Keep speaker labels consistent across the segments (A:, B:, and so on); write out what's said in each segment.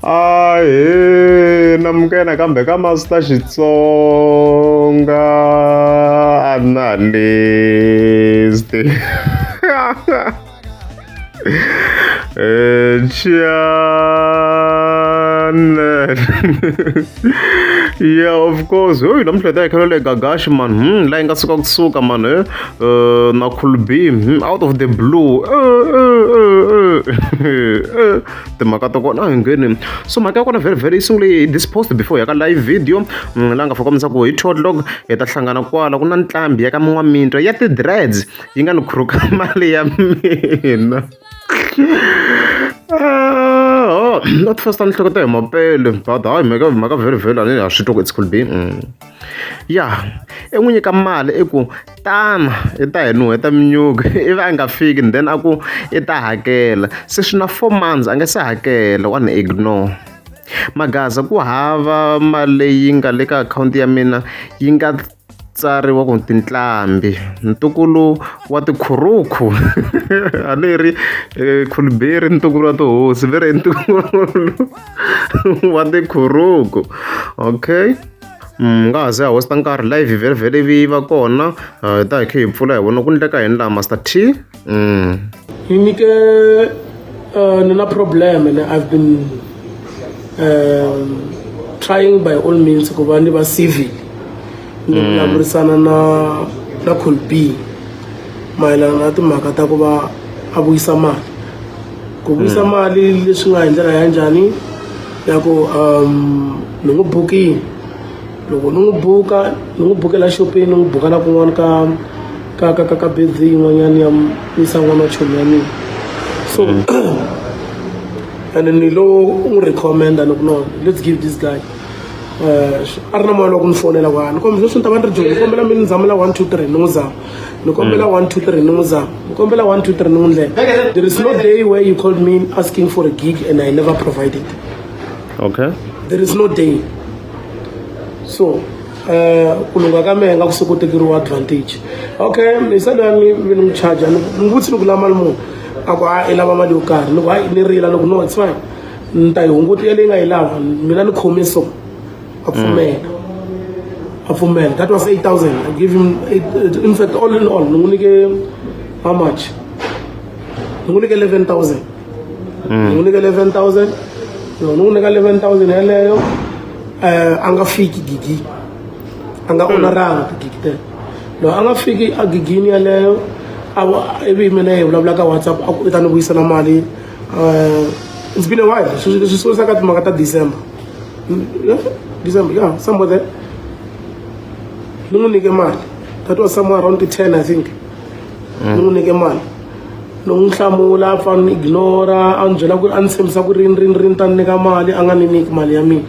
A: Ahee namukela kambe ka Master Xitsonga Analyst channel yeah of course hoyi namuntlha hi ta hi khela le gagashi man la yi nga suka kusuka man na cool b out of the blue timhaka ta kona a hi ngheni so mhaka ya kona very very yi sungule hi this post before ya ka live video laha nga fika ku hi 2 o'clock hi ta hlangana kwala ku na ntlambhi ya ka N'wamitwa ya ti-dreads yi nga ni khuruka mali ya mina Ah, not first ni hleketa hi mapele but hayi mhaka mhaka very very a ni ha swi twa ku it's could be ya i n'wi nyika mali i ku tana i ta hi nuheta minyuku ivi a nga fiki then a ku i ta hakela se swi na 4 months a nga se hakela wa ni ignore magaza ku hava mali leyi nga le ka akhawunti ya mina yi nga tsariwa ku tinqambi ntukulu wa tikhurukhu a ni ri khuluberi ntukulu wa tihosi ve ri ntukulu wa tikhurukhu okay nga ha ze ha hosta nkarhi live vhele vhele vi va kona hi ta hi khe hi pfula hi vona ku ndleka yini laha Master T.
B: Ni nyike ni na problem and I've been trying by all means ku va ni va civil ni vulavurisana na Cool B mayelana na timhaka ta ku va a vuyisa mali ku vuyisa mali leswi nga hi ndlela ya njhani ya ku ni n'wi bukini loko ni n'wi buka ni n'wi bukela xopeni ni n'wi buka na kun'wana ka birthday yin'wanyana ya yisa n'wana wa chomi ya mina so and ni lo n'wi recommenda ni ku no, let's give this guy a ri na moya wa ku ni fonela ku ni kombela sweswi ni ta va ni ri joni ni kombela mi ni zamela 1 2 3 ni n'wi zama ni kombela 1 2 3 ni n'wi zama ni kombela 1 2 3 ni n'wi ndlela. There is no day where you called me asking for a gig and I never provided. There is no day. So ku lungha ka mehe nga ku se ku tekeriwa advantage. Okay, misa loyi ni vi ni n'wi charge ni n'wi vutisi ni ku lava mali muni a ku a i lava mali yo karhi ni ku hayi ni rila ni ku no, it's fine, ni ta yi hunguta ya leyi nga yi lava mina ni khome so a pfumela a pfumela. That was 8000 I give him eight, in fact all in all ni n'wi nyike how much? Ni n'wi nyike 11,000 ni n'wi nyike 11,000 loko ni n'wi nyika 11,000 yeleyo a nga fiki gigi a nga honoranga tigigi teto loko a nga fiki a gigini yeleyo a ivi mina hi vulavula ka WhatsApp a ku i ta ni vuyisela mali. It's been a while swi sungulisa ka timhaka ta December. Yeah, December, yeah, somewhere there ni n'wi nyike mali. That was somewhere around the 10, I think. Ni n'wi nyike mali ni n'wi hlamula a pfa ni ignora a ni byela ku a ni tshembisa ku rini rini rini ta ni nyika mali a nga ni nyiki mali ya mina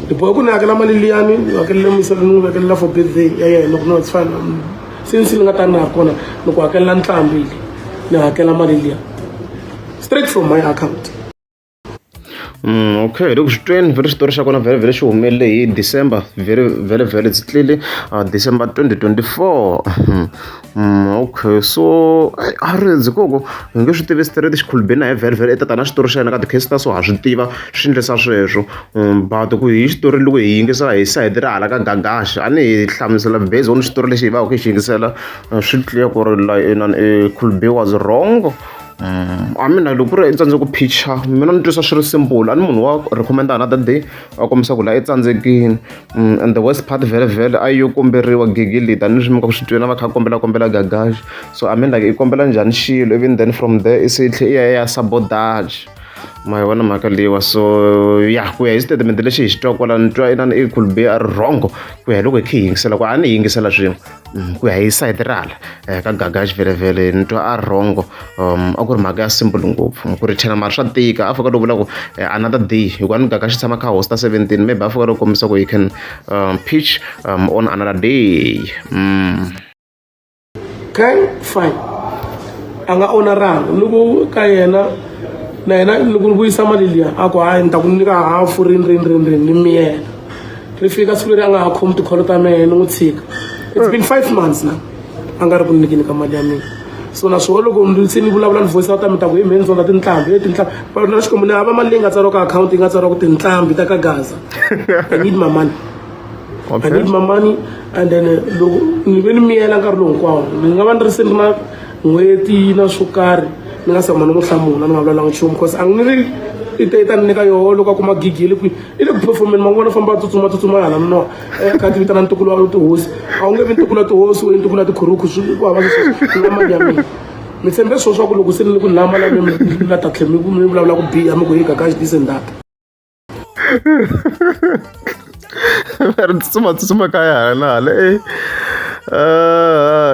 B: ni bohe ku ni hakela mali liyani ni hakelele muyiselo ni n'wi vekelela for birthday ya yena ku no, it's fine, since ni nga ta ni ha ri kona ni ku hakelela ntlhambi le ni hakela mali liya straight from my account.
A: Okay loko swi tweni vhele xitori xa kona vhele vhele xi humelele hi December vhele vhele vhele byi tlile December 2024. Okay, so a ri ndzi koko hi nge swi tivi straight xikhulubeni na hi vhele vhele i tata na xitori xa yena ka ti-case ta so ha swi tiva swi endlisa sweswo but ku hi xitori loko hi yingisela hi sayiti ra hala ka Gagashi a ni hi hlamusela based on xitori lexi hi va ku hi xi yingisela swi clear ku ri like inani Khulube was wrong. A mina loko ku ri i tsandze ku phicha mina ni twisa swi ri simple a ni munhu wa recommend another day a kombisa ku la i tsandzekini and the worst part vhele vhele a yi yo komberiwa gigi leyi tanihileswi mi nga ku swi twini a va kha kombela kombela Gagashi so I mean like i kombela njhani xilo even then from there i se i tlhe i ya i ya sabotage ma yi vona mhaka leyiwa so ya ku ya hi statement lexi hi xi twa kwala ni twa inani i Khulube a ri wrong ku ya hi loko hi khe hi yingisela ku a ni yingisela swin'we ku ya hi sayiti ra hala ka Gagashi vhele vhele ni twa a wrong a ku ri mhaka ya simple ngopfu ku ri chela mara swa tika a fika lo vula ku another day hikuva ni Gagashi tshama kha hosta 17 maybe a fika lo kombisa ku you can pitch on another day.
B: Okay, fine, a nga honoranga ni ku ka yena na yena loko ni vuyisa mali liya a ku hayi ni ta ku nyika hafu rini rini rini rini ni miyela ri fika siku leri a nga ha khomi tikholo ta mehe ni n'wi tshika. It's been 5 months now a nga ri ku nyikeni ka mali ya mina. So naswona loko se ni vulavula ni voice out mi ta ku hi mheni zona tinhlambi e tinhlambi na xikwembu ni hava mali leyi nga tsariwa ka akhawunti yi nga tsariwa ku tinhlambi ta ka Gaza. I need my money. I need my money and then loko ni ve ni miyela nkarhi lowu hinkwawo ni nga va ni ri se ni ri na n'hweti na swo karhi ni nga se huma ni n'wi hlamula ni nga vulavulanga nchumu because a ni ri i te i ta ni nyika yoho loko a kuma gigi ye le kwihi i le ku performeni ma n'wi vona famba a tsutsuma tsutsuma hala no kha ti vitana ntukulu wa tihosi a wu nge vi ntukulu wa tihosi u ntukulu wa tikhurukhu swi ku hava sweswo ni na mali ya mina. Mi tshembe swona swa ku loko se ni ku ni lava mali ya mina mi la ta tlhela mi vulavula ku biha mi ku hi Gagash this and that.
A: Va ri tsutsuma tsutsuma kaya hala na hala e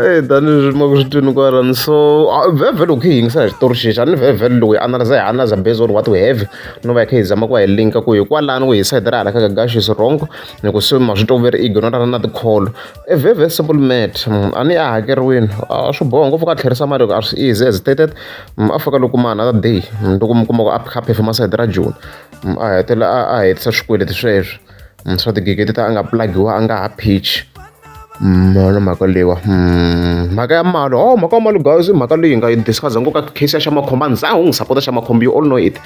A: e tani ma ku swi twini kwalano. So vhele loko hi yingisela xitori xexi a ni vhele loko hi analyze hi analyze based on what we have no va hi kha hi zama ku va hi linka ku hi kwalano ku hi sayiti ra hala ka Gagash is wrong ni ku se ma swi twa very ignorant na ti-call. A very very simple matter a ni a hakeriwini a swi boha ngopfu ka tlherisa mali a swi easy as stated. A fika loko kuma another day loko mi kuma ku a kha a perform sayiti ra Joni a hetelela a hetisa swikweleti sweswo swa tigigi ta a nga pulagiwa a nga ha pitch. Na mhaka leyiwa mhaka ya mali oh mhaka ya mali guys i mhaka leyi hi nga yi discuss ngopfu ka case ya Xamakhomba a ni zangi n'wi sapota Xamakhomba you all know it.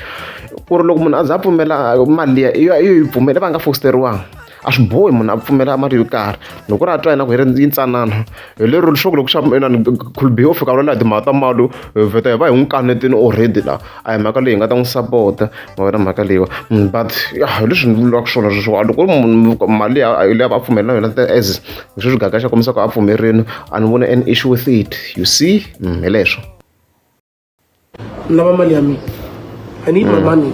A: Ku ri loko munhu a za a pfumela mali liya i ya i yi pfumela i va a nga fosteriwanga a swi bohi munhu a pfumela mali yo karhi loko ku ri a twa yena ku yi ri yintsanana hi lero leswaku loko xa inani Cool B o fika a vulavula hi timhaka ta mali hi vheta hi va hi n'wi kanetile already la a hi mhaka leyi hi nga ta n'wi sapota ma vona mhaka leyiwa but ya hi leswi ni vulaka swona sweswiwani loko ku ri munhu mali liya liya a pfumela na yona as sweswi Gagash a kombisa ku a pfumerile a ni voni an issue with it you see hi leswo.
B: Ni lava mali ya mina. I need my money.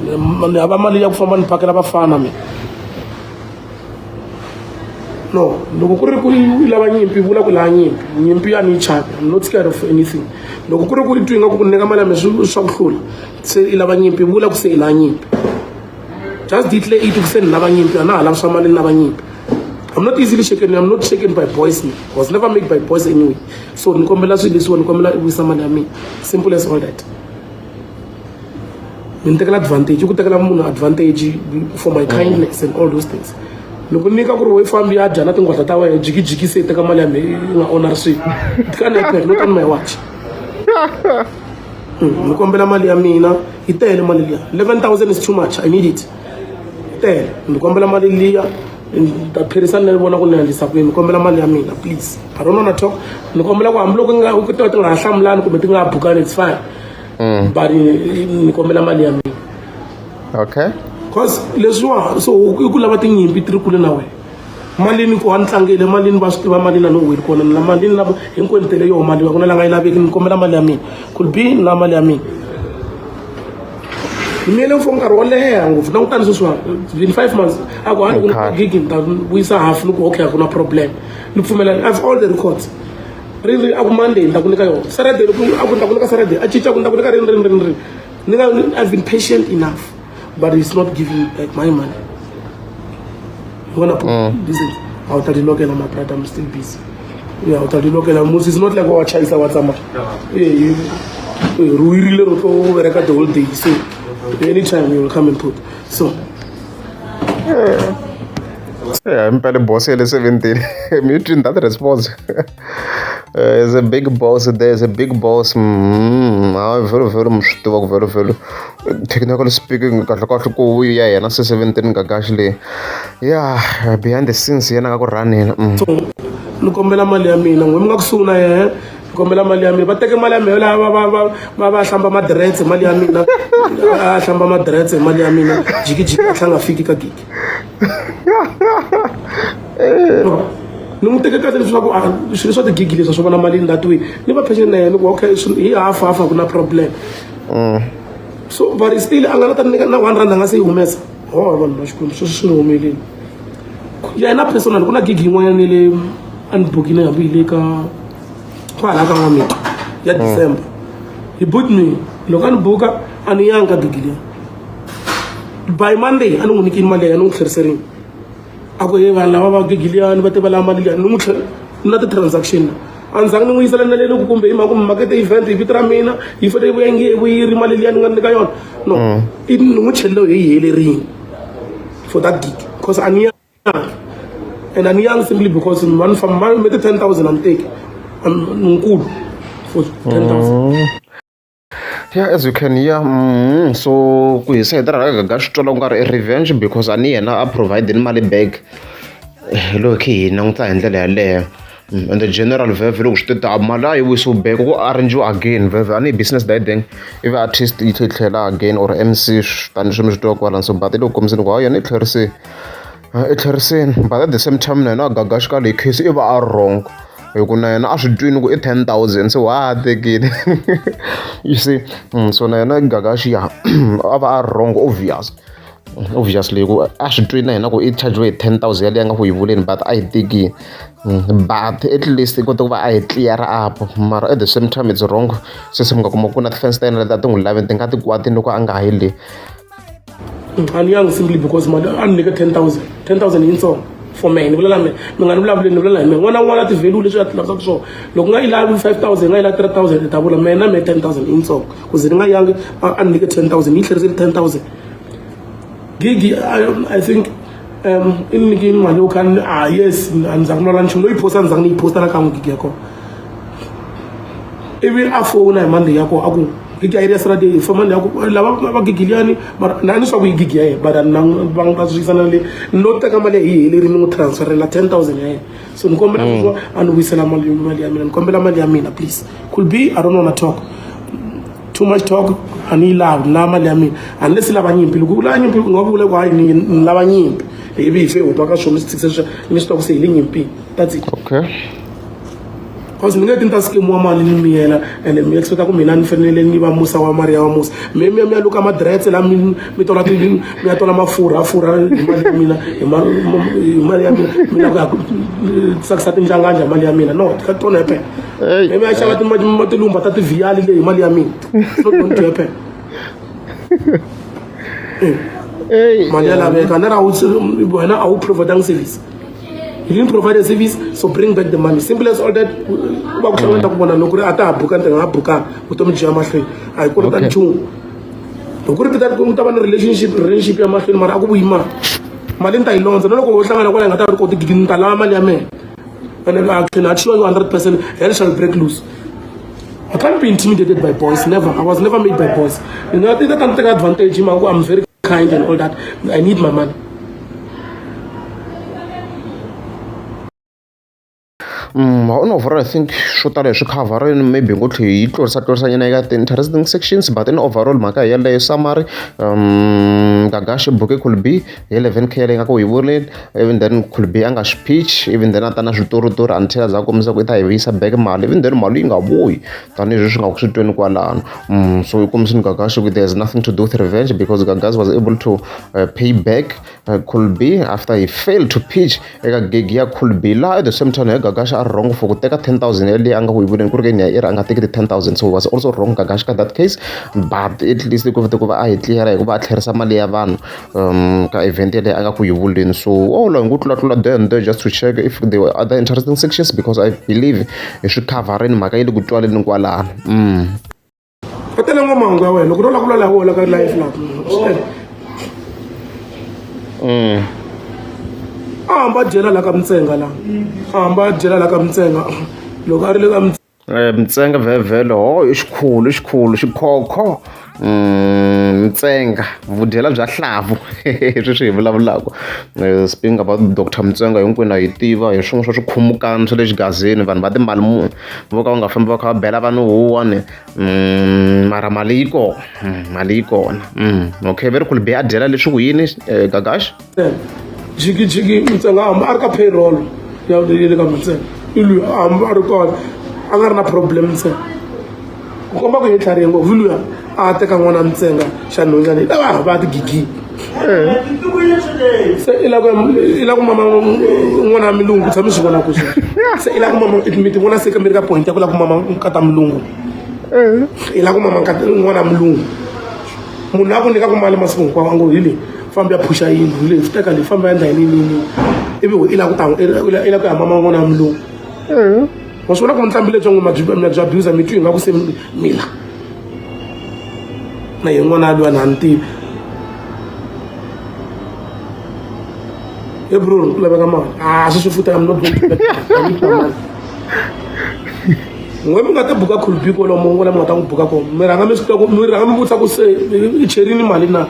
B: Ni hava mali ya ku famba ni phakela vafana mina. No, loko ku ri ku i lava nyimpi vula ku lava nyimpi. Nyimpi a ni yi chavi. I'm not scared of anything. Loko ku ri ku i twa ingaku ku nyika mali ya mina swi swa ku hlula se i lava nyimpi vula ku se i lava nyimpi. Just declare it ku se ni lava nyimpi a na ha lavi swa mali ni lava nyimpi. I'm not easily shaken. I'm not shaken by boys. I was never made by boys anyway. So ni kombela swilo leswiwa ni kombela i vuyisa mali ya mina. Simple as all that. Mi ni tekela advantage i ku tekela munhu advantage for my kindness and all those things. Ni ku nyika ku ri we fambi ya dya na tinghwaza ta wena jikijiki se yi teka mali ya mina yi nga honor swilo. It can't happen, not on my watch. Ni kombela mali ya mina yi tele mali liya 11,000 is too much I need it. Yi tele ni kombela mali liya ni ta phirisa ni vona ku ni endlisa ku yini ni kombela mali ya mina please. I don't wanna talk ni kombela ku hambiloko nga ku ti nga ha hlamulani kumbe ti nga ha bukani it's fine. But ni kombela mali ya mina.
A: Okay.
B: Cause leswiwa so i ku lava tinyimpi ti ri kule na wena. Malini ku a ni tlangele malini va swi tiva mali la ni weli kona na malini la hinkwenu tele yoho mali ku na la nga yi laveki ni kombela mali ya mina. Could be ni lava mali ya mina. Ni miyele for nkarhi wo leha ngopfu langutani sweswiwani it's been 5 months a ku hani ku ni gigi ni ta vuyisa half ni ku okay a ku na problem ni pfumela I have all the records. Ri ri a ku Monday ni ta ku nyika yona Saturday loko a ku ni ta ku nyika Saturday a cinca ku ni ta ku nyika rini rini rini rini ni nga I've been patient enough but he's not giving back my money. You wanna put this is a wu ta di lokela my brother I'm still busy. Yeah, u ta di lokela musi it's not like wa chayisa wa tsamaya. Eh ri wirile ro tlo bereka the whole day so anytime you will come and put. So
A: Yeah, impela boss ya le 17 mi twini that response. Is a big boss there is a big boss hayi vhele vhele mi swi tiva ku vhele vhele technically speaking kahle kahle ku ya yena se 17 Gagash leyi yeah behind the scenes yena nga ku running.
B: So ni kombela mali ya mina n'we mi nga kusuhi na yena ni kombela mali ya mina va teke mali ya mina la va va va va va hlamba ma-dreads hi mali ya mina a hlamba ma-dreads hi mali ya mina jikijiki a tlhela nga fiki ka gigi. Ni n'wi teke kahle leswaku a swilo swa tigigi leswi swo vona mali that way ni va patient na yena ku okay hi half half a ku na problem. So but still a nga la ta nyika na 1 rand a nga se yi humesa. Ho vanhu va Xikwembu sweswi swi ni humeleli. Yena personal ku na gigi yin'wanyana le a ni bukile hambi hi le ka kwala ka N'wamitwa ya December. He booked me loko a ni buka a ni yanga ka gigi liya. By Monday a ni n'wi nyikile mali ya yena ni n'wi tlheriserile. A ku he vanhu lava va gigi liyani va te va lava mali liya ni n'wi ni na ti-transaction a ni zangi ni n'wi yisela na le ku kumbe hi mhaka ku makete event hi vito ra mina yi fanele yi vuya nge vuyi yi ri mali liya ni nga nyika yona no i ni n'wi chelele hi helerile for that gig because a ni yangi and a ni yangi simply because va ni famba mi ti 10,000 a ni teki ni nkulu. For 10,000.
A: Yeah, as you can hear, so ku hisa hi tirha ka Gaga swi twala ku nga ri i revenge because a ni yena a provide ni mali back. Loko hi kha hi languta hi ndlela yaleyo. And the general vhevhe loko swi te ta mali a yi vuyisiwi back ku arrange-iwa again vhevhe a ni hi business dideng ivi artist yi tlhe yi tlhela again or MC tani leswi mi swi tiva kwalano so but i le ku kombiseni ku hayi yena i tlherisini i tlherisini but at the same time na yena a Gagash ka leyi case i va a wrong hi ku na yena a swi twini ku i 10,000 se wa ha tekile you see so na yena Gagash ya a va a wrong obvious obviously ku a swi twini na yena ku i charge-iwe hi 10,000 yaleyo a nga ku yi vuleni but a yi tekile but at least i kote ku va a yi clear up mara at the same time it's wrong se se mi nga kuma ku na ti-fans ta yena leti a ti n'wi lavi ti nga ti kwati loko a nga ha yi le.
B: A ni yangi simply because mali a ni nyike 10,000 10,000 yintsongo for mehe ni vulela mehe mi nga ni vulavuleni ni vulela hi mehe n'wana na n'wana a ti-value leswi a ti lavisaka swona loko nga yi lavi 5,000 nga yi lavi 3,000 ni ta vula mehe na mehe 10,000 yintsongo ku ze ni nga yangi a ni nyike 10,000 yi tlheriseli 10,000 gigi I think i ni nyike mali yo kha ah yes a ni zangi ni vulavula nchumu loyi posta a ni zangi ni yi posta na kan'we gigi ya kona ivi a fona hi Monday ya kona a ku gigi a yi ri ya Saturday for Monday ya ku lava va gigi liyani mara na ni swa ku yi gigi ya yena but na va nga swi le ni lo teka mali ya hi helerile ni n'wi transferela 10,000 ya yena so ni kombela sweswo a ni vuyisela mali mali ya mina ni kombela mali ya mina please could be I don't wanna talk too much talk a ni yi lavi ni lava mali ya mina unless i lava nyimpi loko u lava nyimpi u nga vula ku hayi ni ni lava nyimpi ivi hi fe huma ka swona swi tshikisa swi ni swi tiva ku se hi le nyimpini that's it.
A: Okay.
B: Cause ni nge ti ni ta skemiwa mali ni miyela ene mi expecta ku mina ni fanele ni va musa wa Mariya wa musa mi mi ya mi ya luka ma-dreads la mi mi tola ti mi ya tola mafurha furha hi mali ya mina hi hi mali ya mina mi lava ku ya ku tsakisa tinjanganja hi mali ya mina no it can't happen.
A: Hey.
B: Mi ya xava tilumba ta tivhiyali leyi hi mali ya mina it's not going to happen.
A: Hey.
B: Mali ya laveka ni ra wena a wu provide service. You didn't provide a service, so bring back the money. Simple as all that. U va ku hlangana ta ku vona loko ri a ta ha buka ni nga buka vutomi byi ya mahlweni a hi kolota nchumu loko ku ri ta ku ta va na relationship relationship ya mahlweni mara a ku vuyi mali mali ni ta yi londza na loko ho hlangana kwala hi nga ta ri koti gigi ni ta lava mali ya mina and I can assure you 100% hell shall break loose. I can't be intimidated by boys, never. I was never made by boys. You know, I think that I'm taking advantage. I'm very kind and all that. I need my money.
A: On overall I think swo tala hi swi khavharini maybe ngo tlhe yi tlurisa tlurisa nyana eka ti-interesting sections but in overall mhaka hi yeleyo summary Gagash buke could be hi 11 k leyi nga ku hi vuleni even then could be a nga swi pitch even then a ta na switoritori until a za a kombisa ku i ta yi vuyisa back mali even then mali yi nga vuyi tanihileswi swi nga ku swi tweni kwalano so yi kombisini Gagash ku there's nothing to do with revenge because Gagash was able to pay back Cool B after he failed to pitch eka gig ya Cool B laha at the same time Gagash a wrong for ku teka 10,000 yaleyi a nga ku yi vuleni ku ri ke ni i ri a nga teki ti 10,000 so he was also wrong Gagash ka that case but at least ku ku va a hi clear hikuva a tlherisa mali ya vanhu ka event yaleyi a nga ku yi vuleni so all hi ngo tlulatlula there and there just to check if there were other interesting sections because I believe hi swi khavharini mhaka yi le ku twaleni kwalano.
B: Va tele ngopfu mahungu ya wena loko no la ku lwala hi wona ka life laha swi tele. A hamba a dyela la ka Mutsenga la a hamba a dyela la ka Mutsenga loko a ri le ka
A: Mutsenga vhevhele ho i xikhulu i xikhulu xikhokho Mutsenga vudyela bya hlavu sweswi hi vulavulaka speaking about doctor Mutsenga hinkwenu ha yi tiva hi swin'wana swa swikhumukani swa le xigazini vanhu va timali muni vo ka va nga fambi va kha va bela vanhu huwa ni mara mali yi kona mali yi kona okay ve ri ku a dyela leswi ku yini Gagash.
B: Jikijiki Mutsenga a hamba a ri ka payroll ya le ka Mutsenga i luya a hamba a ri kona a nga ri na problem ntsena ku komba ku hi tlharihe ngopfu luya a teka n'wana Mutsenga xa nhonjani lava va tigigini se i lava i lava ku mama n'wana wa milungu tshame swi vona ku sweswo se i lava ku mama mi ti vona se ka mi ri ka point ya ku lava ku mama nkata mulungu i lava ku mama n'wana wa mulungu munhu a ku nyikaka mali masiku hinkwawo a ngo hi leyi fambi ya phusha yindlu hi leyi teka leyi famba ya endla yini yini yini ivi i lava ku ta i lava ku ya mama n'wana wa mulungu wa swi vona ku ntlhambi lebyi ngo ma byi abuse mi twi ingaku se mina na ye n'wana luya na ni tivi he bro ku laveka mali a sweswi futhi I'm not going to I need my money. N'we mi nga ta buka khulbi kwalomo n'we la mi nga ta n'wi buka kona mi rhanga mi swi tiva ku mi rhanga mi vutisa ku se i cherini mali na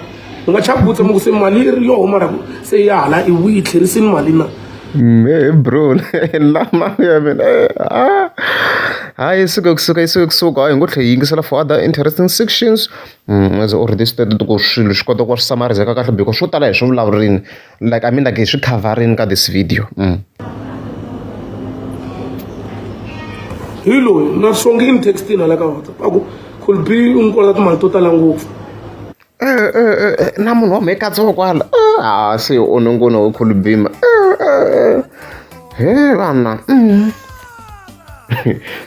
B: mi nga chavi vutisa mi ku se mali yi ri yoho mara se ya hala i yi tlherisini mali na.
A: He bro lama ya mina hayi suka kusuka yi suke kusuka hayi ngo tlhe yi yingisela for other interesting sections as already stated ku swilo swi kota ku va swi summarizeka kahle because swo tala hi swi vulavurini like I mean like hi swi coverini ka this video.
B: Hi loyi na swongi ni textini hala ka WhatsApp a ku could be u n'wi kolota timali to tala ngopfu.
A: Na munhu wa mhe katsongo kwala a se u nongono wa khulubima he vana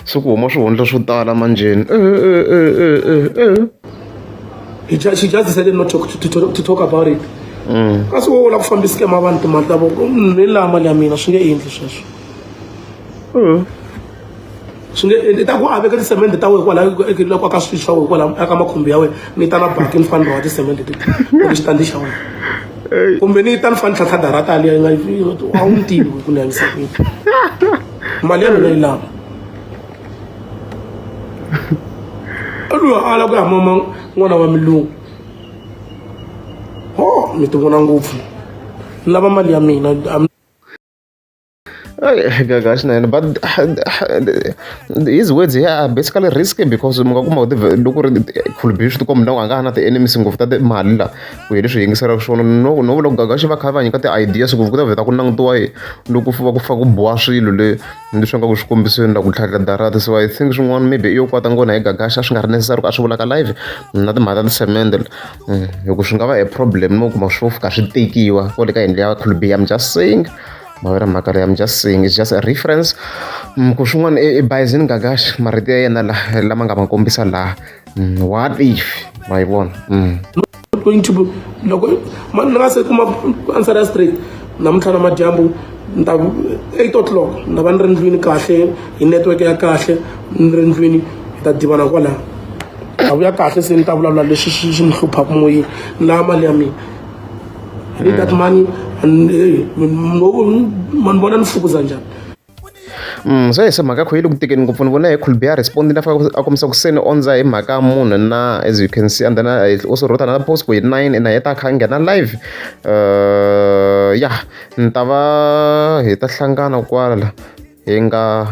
A: swi ku huma swihundla swo tala manjheni.
B: He just, she just decided not to talk about it. Kasi wo la ku fambisa scam vanhu timali ta vona ni laha mali ya mina swi nge endli sweswo. Swi nge endli ta ku a veka tisemende ta wena kwala loko aka swilo swa wena kwala aka makhumbi ya wena ni ta na baki ni fane rhwala tisemende teti kumbe xitandi xa wena kumbe ni ta ni fane tlhantlha darata liya yi nga a wu ni tivi ku ni hanyisa ku yini mali ya mina yi lava loyi a la ku ya mama n'wana wa milungu ho mi ti vona ngopfu ni lava mali ya mina.
A: Gaga swinene but his words here are basically risky because mi nga kuma ku loko ri khulubi swi tikomba na ku a nga ha na ti-enemies ngopfu ta timali la ku hi leswi yingiselaka swona no no vula ku Gaga xi va kha va nyika ti-ideas ku ku ta vheta ku langutiwa yi loko ku va ku fa ku boha swilo le leswi nga ku swi kombiseni la ku tlhantlha darata so I think swin'wana maybe i yo kwata ngona hi Gagashi a swi nga ri necessary ku a swi vulaka live na timhaka ta tisemende hi ku swi nga va a problem mo kuma swo fika swi tekiwa kwale ka yindlu ya khulubi. I'm just saying mavera mhaka leyi I'm just saying it's just a reference ku swin'wana i Bayizini Gagashi marito ya yena la lama nga ma kombisa laha what if ma yi vona.
B: Going to loko ni nga se kuma answer ya straight namuntlha na madyambu ni ta 8 o'clock ni ta va ni ri ndlwini kahle hi network ya kahle ni ri ndlwini hi ta divana kwalaho ta vuya kahle se ni ta vulavula leswi swi ni hluphaka moyeni ni lava mali ya mina. I need that money and hey, ma ni vona ni fukuza njhani.
A: Se se mhaka yi le ku tekeni ngopfu ni vona hi Khulbi a respond-ile a fika a kombisa ku se ni ondza hi mhaka ya munhu na as you can see and then I also wrote another post ku hi 9 and a heta a kha a nghena live ya ni ta va hi ta hlangana kwala hi nga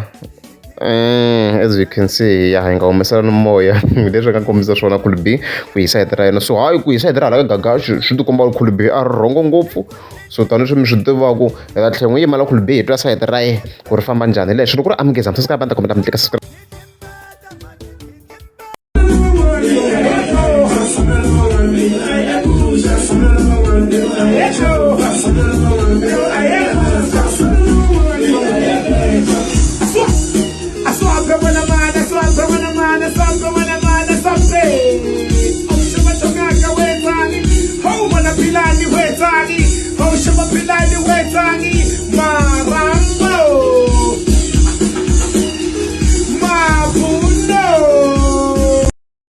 A: as you can see ya hi nga humeselani moya leswi nga kombisa swona Khulbi ku hi sayiti ra yena so hayi ku hi sayiti ra hala ka Gagashi swi tikomba ku Khulbi a ri rhongo ngopfu so tanihileswi mi swi tivaku hi ta tlhela n'wi yimela Khulbi hi twa sayiti ra yena ku ri famba njhani leswi loko ri amukeza mi subscribe a ni ta kombela mi tlika subscribe.